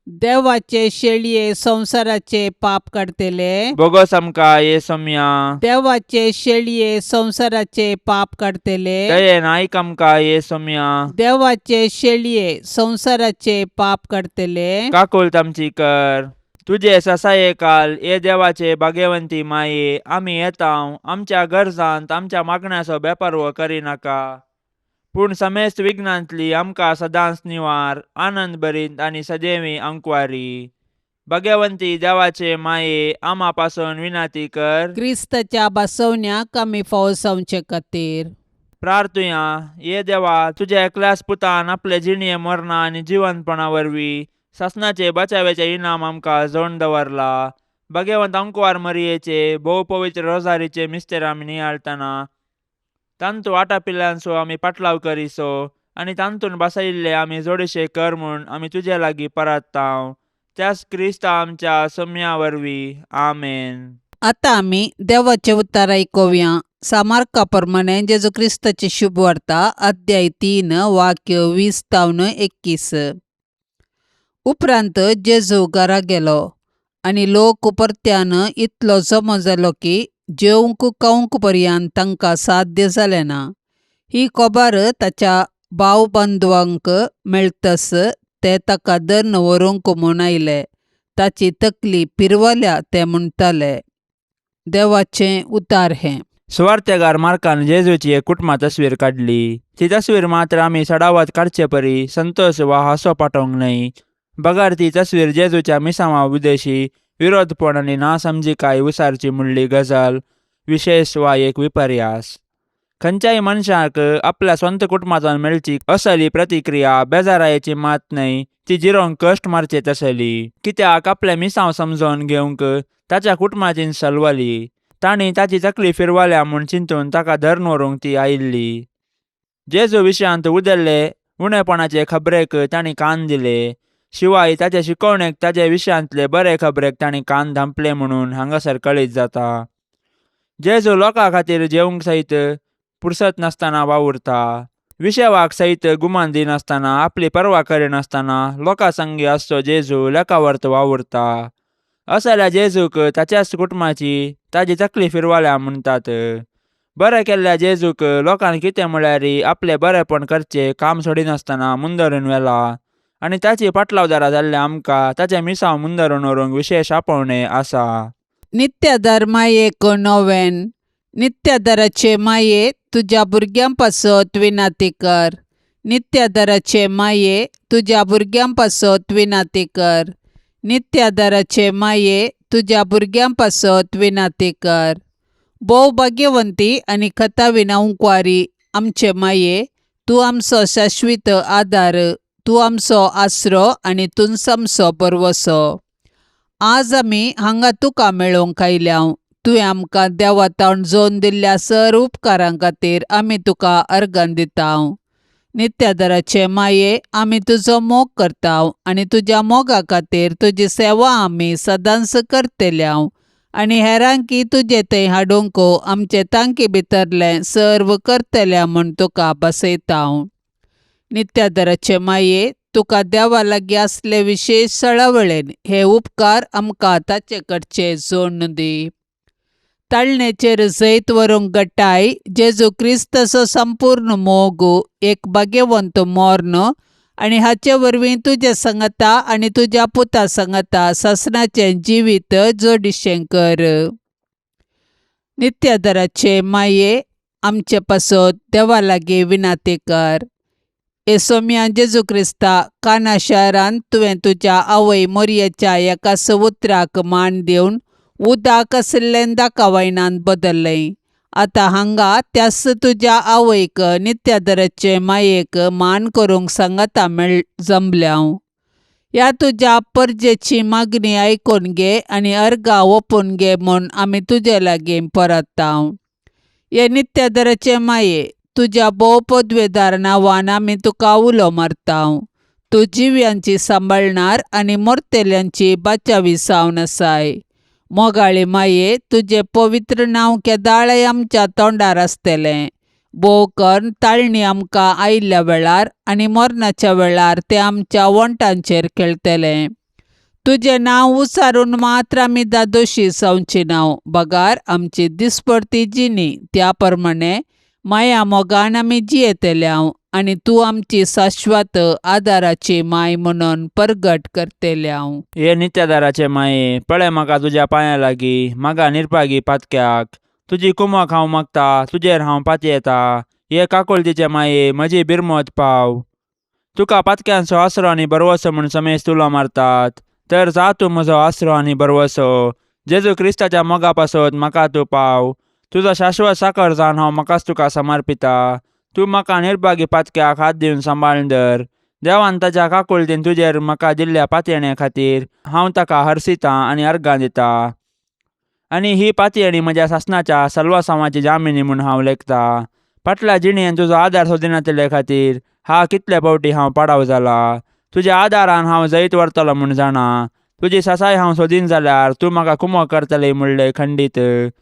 देवाचे शेळये संवसाराचे पाप काडतले, बोगस आमकां ये सोम्या. देवाचे शेळये संवसाराचे पाप काडतले, दयेन आयक आमकां ये सोम्या. देवाचे शेळये संवसाराचे पाप काडतले, काकुळट आमची कर. तुजे ससाये काल ये देवाचे भाग्यवंती माये, आमी येता आमच्या गरजांत आमच्या मागण्याचो बेपारवो करिनाका, पूण समेस्त विघ्नांतली आमकां सदांच निवार, आनंद भरीत आनी सदैवी अंकवारी. भाग्यवंती देवाचे माये, आमा पासून विनंती कर. क्रिस्ताच्या बसवण्याक आमी फावो जावचे खातीर. प्रार्थुया. ये देवा, तुज्या एकल्याच पुतान आपले जिणये मरणा आनी जिवंतपणा वरवीं सासणाचे बचाव्याचे इनाम आमकां जोडून दवरला. भाग्यवंत अंकवार मरियेचे भोव पवित्र रोजारीचे मिस्तेर आमी नियाळतना तांतू आटापिल्ल्यांचो आमी पाटलाव करिसो आनी तांतून बसयिल्ले आमी जोडशे कर म्हूण आमी तुजे लागीं परत्तांव, त्याच क्रिस्ता आमच्या सम्या वरवीं. आमेन. आतां आमी देवाचें उतर आयकुया. सामार्का प्रमाणे जेजू क्रिस्ताची शुभवार्ता अध्याय 3 वाक्य 20 तावन 21. उपरांत जेजू घरा गेलो आनी लोक परत्यान इतलो जमो जालो की जेवंक खावंक पर्यंत तांकां साध्य जालें ना. ही खबर ताच्या भाव बांधवांक मेळतस ते ताका धरून व्हरूंक म्हूण आयले. ताची तकली पिरवल्या ते म्हणटाले. देवाचें उतार हें. सुवार्तेगार मार्कान जेजूची एक कुटुंबा तस्वीर काडली. ती तस्वीर मात्र आमी सडावत काडचे परी संतोष वा हांसो पाठोवंक न्हय, बगर ती तस्वीर जेजूच्या मिसांवा उद्देशी विरोधपण आनी नासमजिकाय उसारची म्हणली गजाल विशेश वा एक विपर्यास. खंयच्याय मनशाक आपल्या स्वंत कुटुंबांतल्यान मेळची असली प्रतिक्रिया बेजारायेची मात न्हय, ती जिरोवंक कश्ट मारचे तसली. कित्याक आपलें मिसांव समजोवन घेवंक ताच्या कुटुंबाची सलवली. तांणी ताची तकली फिरवल्या म्हूण चिंतून ताका धरून व्हरूंक ती आयिल्ली. जेजू विशयांत उदेल्ले उणेपणाचे खबरेक तांणी कान दिले. शिवाय ताचे शिकवणेक ताचे विशयांतले बरे खबरेक तांणी कान धांपले म्हणून हांगासर कळीत जाता. जेजू लोकां खातीर जेवंक सयत पुरसत नासतना वावुरता. विशेवाक सयत गुमान दिनासतना आपली पर्वा करिनासतना लोकां संगी आसचो जेजू लेखावर्त वावुरता. असल्या जेजूक ताच्याच कुटुंबाची ताजी तकली फिरवल्या म्हणटात. बरें केल्ल्या जेजूक लोकांनी कितें म्हळ्यार आपलें बरेंपण करचें काम सोडिनासतना मुंदरून व्हेला आनी ताची पाटलावदारां जाल्ल्या आमकां ताचें मिसांव मुंदरून व्हरूंक विशेश आपोवणें आसा. नित्यादार मायेक नोवेन. नित्यादाराचे माये तुज्या भुरग्यां पासत विनाती कर. नित्यादाराचे माये तुज्या भुरग्यां पासत विनाती कर. नित्यादाराचे माये तुज्या भुरग्यां पासत विनाती कर. भोव भाग्यवंती आनी खताविना उंकवारी आमचे माये, तूं आमचो शाश्वीत आदार, तूं आमचो आसरो आनी तूंच आमचो भरवसो. आज आमी हांगा तुका मेळोवंक आयल्या. तुवें आमकां देवा तावन जोन दिल्ल्या सर उपकारां खातीर आमी तुका अर्गां दिता. नित्यादाराचे माये आमी तुजो मोग करता आनी तुज्या मोगा खातीर तुजी सेवा आमी सदांच करतल्या आनी हेरांकी तुजे थंय हाडूंक आमचे तांकी भितरलें सर्व करतल्या म्हूण तुका बसयता. नित्यादाराचे माये तुका देवा लागीं आसले विशेश सळावळेन हे उपकार आमकां ताचे कडचे जोडून दी. ताळणेचेर जैत व्हरूंक गटाय जेजू क्रिस्ताचो संपूर्ण मोग, एक भाग्यवंत मर्ण आनी हाचे वरवीं तुज्या संगता आनी तुज्या पुता संगता सासणाचें जिवीत जोडिशें कर. नित्यादाराचे माये आमचे पासत देवा लागीं विनाती कर. येसोम्या जेजू क्रिस्ता, काना शारांत तुवें तुज्या आवय मोरयेच्या एका सवुत्राक मान दिवन उदक आशिल्लें दाकावायनांत बदल्लें. आतां हांगा त्याच तुज्या आवयक नित्यादराचे मायेक मान करूंक सांगाता मेळ जमल्या. ह्या तुज्या परजेची मागणी आयकून घे आनी अर्गां ओपून घे म्हूण आमी तुजे लागीं परतता. हे नित्यादराचे माये, तुज्या भोव पदवेदार नांवान आमी तुका उलो मारता. तूं जिव्यांची सांबाळणार आनी मरतेल्यांची बाचावी जावन आसाय. मोगाळी माये, तुजें पवित्र नांव केदाळय आमच्या तोंडार आसतलें. भोव करून ताळणी आमकां आयिल्ल्या वेळार आनी मरणाच्या वेळार तें आमच्या वण्टांचेर खेळटलें. तुजें नांव उचारून मात्र आमी दादोशी जावची ना, बगार आमची दिसपडती जिणी त्या प्रमाणे माया मोगान आमी जियेतल्या आनी तूं आमची शाश्वत आदाराची माय म्हणून परगट करतल्या. हे नित्यादाराचे माये, पळय म्हाका तुज्या पांया लागीं, म्हाका निर्भागी पातक्याक. तुजी कुमक हांव मागता, तुजेर हांव पातयेता. हे काकुळतीचे माये, म्हजी बिरमत पाव. तुका पातक्यांचो आसरो आनी भरवसो म्हूण समेज तुलो मारतात, तर जा तूं म्हजो आसरो आनी भरवसो. जेजू क्रिस्ताच्या मोगा पासत म्हाका तूं पाव. तुजो शाश्वत साकर जावन हांव म्हाकाच तुका समर्पिता. तूं म्हाका निर्भागी पातक्याक हात दिवन सांबाळून धर. देवान ताच्या काकुळतीन तुजेर म्हाका दिल्ल्या पातयेणे खातीर हांव ताका हरसितां आनी अर्गां दिता. आनी ही पातयेणी म्हज्या सासणाच्या सलवासांवाची जामिनी म्हूण हांव लेखता. फाटल्या जिणेन तुजो आदार सोदिनातिल्ले खातीर हा कितले फावटी हांव पाडाव जाला. तुज्या आदारान हांव जैत व्हरतलो म्हूण जाणा. तुजी सासाय हांव सोदीन जाल्यार तूं म्हाका कुमो करतली म्हणलें खंडीत.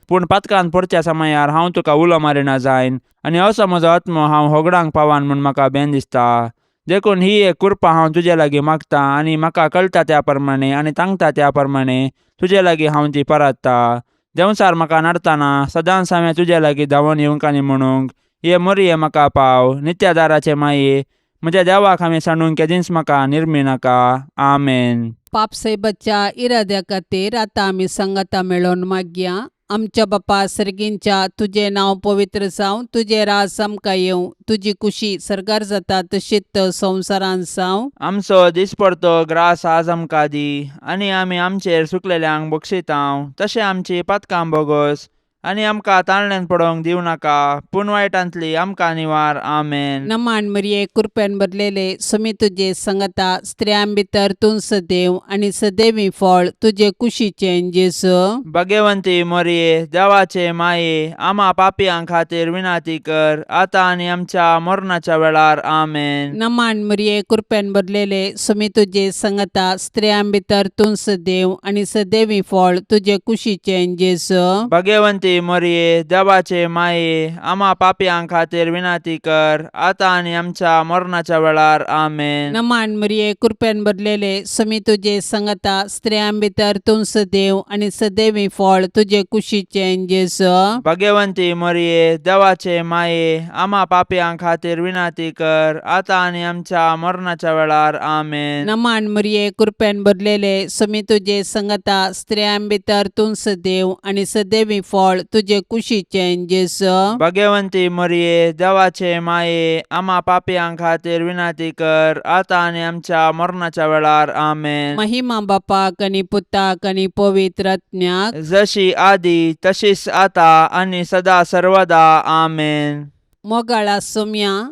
पूण पातकान पडच्या समयार हांव तुका उलो मारिना जायन आनी असो म्हजो आत्मो हांव होगडांक पावान म्हूण म्हाका बेन दिसता. देखून ही एक कृपा हांव तुजे लागीं मागता आनी म्हाका कळटा त्या प्रमाणे आनी तांगता त्या प्रमाणे तुजे लागीं हांव ती परतता. देंवचार म्हाका नडतना सदांच हांवें तुजे लागीं धांवून येवंक आनी म्हणूंक ये मोरये म्हाका पाव नित्यादाराचे माये म्हज्या देवाक हांवें सांडून केदींच म्हाका निर्मी नाका. आमेन. पापसाहेबाच्या इराद्या खातीर आतां आमी सांगाता मेळोवन मागया. आमच्या बापा सर्गींच्या, तुजें नांव पवित्र जावं, तुजें राज आमकां येवं, तुजी कुशी सर्गार जाता तशीच संवसारांत जावं. आमचो दिसपडतो ग्रास आज आमकां दी आनी आमी आमचेर सुकलेल्यांक बक्षितांव तशें आमची पातकां बोगोस आनी आमकां ताळण्यान पडोवंक दिवं नाका पूण वायटांतली आमकां निवार. आमेन. नमान मरिये, कृपेन भरलेले, सुमी तुजे संगता, स्त्रियां भितर तूं सदैव आनी सदैवी फळ तुजे कुशीचें जेजू. भगवंती मोरये, देवाचे माये, आमा पापयां खातीर विनंती कर आतां आनी आमच्या मरणाच्या वेळार. आमेन. नमान मरिये, कृपेन भरलेले, सुमी तुजे संगता, स्त्रियां भितर तूं सदैव आनी सदैवी फळ तुजे कुशीचें जेजू. भगवंती मोरये, देवाचे माये, आमा पापयां खातीर विनंती कर आतां आनी आमच्या मरणाच्या वेळार. आमेन. नमान मरिये, कृपेन भरलेले, सुमी तुजे संगता, स्त्रियां भितर तूं सदैव आनी सदैवी फळ तुजे कुशीचें जेजू. भगवंती मोरये, देवाचे माये, आमा पापयां खातीर विनंती कर आतां आनी आमच्या मरणाच्या वेळार. आमेन. नमान मरिये, कृपेन भरलेले, सुमी तुजे संगता, स्त्रियां भितर तूं सदैव आनी सदैवी फळ तुजे कुशीचें जेजू. भगवंती मोरये, देवाचे माये, आमा पापयां खातीर विनंती कर आतां आनी आमच्या मरणाच्या वेळार. आमेन. महिमा बापाक आनी पुताक आनी पवित्र आत्म्याक, जशी आदी तशीच आता आनी सदा सर्वदा. आमेन. मोगाळा सोम्या,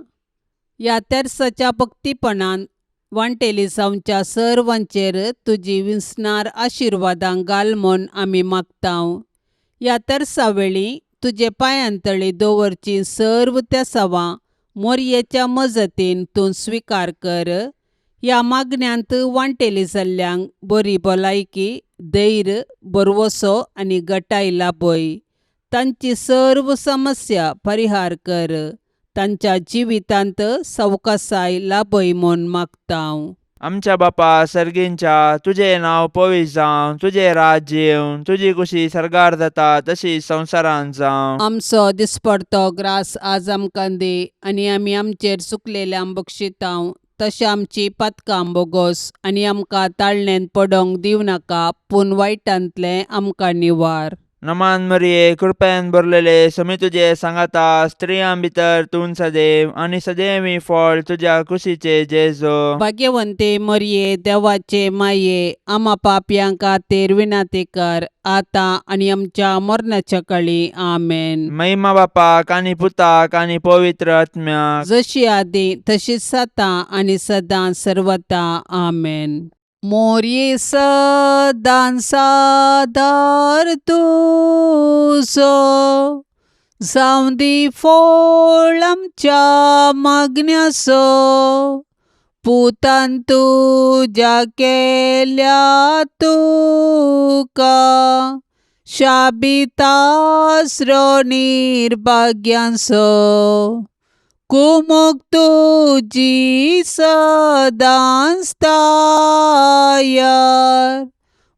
ह्या तेर्साच्या भक्तीपणान वांटेली जावच्या सर्वांचेर तुजी विसणार आशिर्वादां घाल म्हूण आमी मागतांव. ह्या तेर्सा वेळी तुजे पांयांतळी दवरची सर्व तेसावां मोरयेच्या मजतीन तूं स्विकार कर. ह्या मागण्यांत वांटेली जाल्ल्यांक बरी भलायकी, धैर्य, भरवसो आनी गटाय लाभय. तांची सर्व समस्या परिहार कर. तांच्या जिवितांत सवकासाय लाभय म्हूण मागतांव. आमच्या बापा सर्गींच्या, तुजें नांव पवित्र जावं, तुजें राज्य येवं, तुजी कुशी सर्गार जाता तशी संवसारांत जावं. आमचो दिसपडतो ग्रास आज आमकां दी आनी आमी आमचेर चुकलेल्यांक बक्षितांव तशें आमची पातकां बोगोस आनी आमकां ताळणेंत पडोवंक दिवं नाका पूण वायटांतलें आमकां निवार. नमान मरिये, कृपेन भरलेले, समी तुजे सांगाता, स्त्रियां भितर तूं सदैव आनी सदैवी फळ तुज्या कुशीचे जेजो. भाग्यवंते मरिये, देवाचे माये, आमा पापयां खातीर विनंती कर आतां आनी आमच्या मरणाच्या कळी. आमेन. महिमा बापाक आनी पुताक आनी पवित्र आत्म्याक, जशी आदी तशीच आतां आनी सदां सर्वता. आमेन. मोरये सदां सादार तुजो, जावं दी फळ आमच्या मागण्याचो, पुतान तुज्या केल्या तुका शाबितासरो निर्भाग्यांचो. कुमोक तुजी सदांच तायार,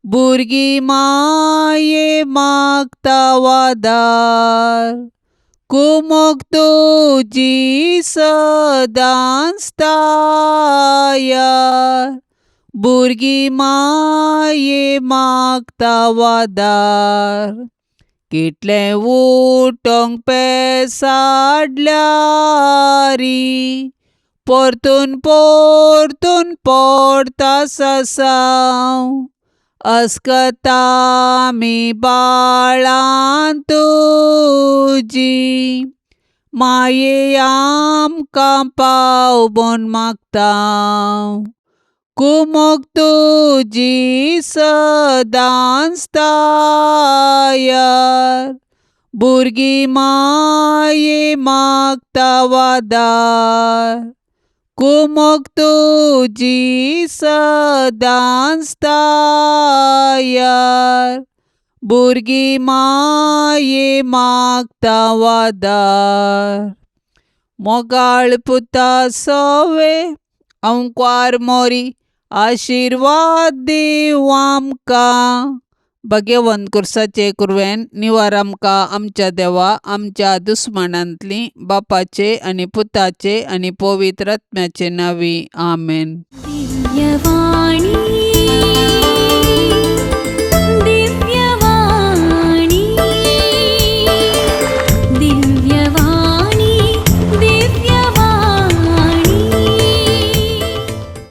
भुरगीं माये मागता वादार. कुमोक तुजी सदांच तायार, भुरगीं माये मागता वादार. कितलें उठोंक पेसाडल्यारी, परतून परतून पडटा सासांव. अस्कता आमी बाळां तुजी, माये आमकां पाव म्हूण मागता. कुमोक तुजी सदांच तायार, भुरगीं माये मागता वादार. कुमोक तुजी सदांच तायार भुरगीं माये मागता वादार मोगाळ पुता सोवे अंकवार मोरी आशिर्वाद दीव आमकां भगेवंत कुर्साचे कुरवेन निवार आमकां आमच्या देवा आमच्या दुस्मानांतली बापाचे आनी पुताचे आनी पवित्र आत्म्याचे नांवी आमेन. दिव्यवाणी.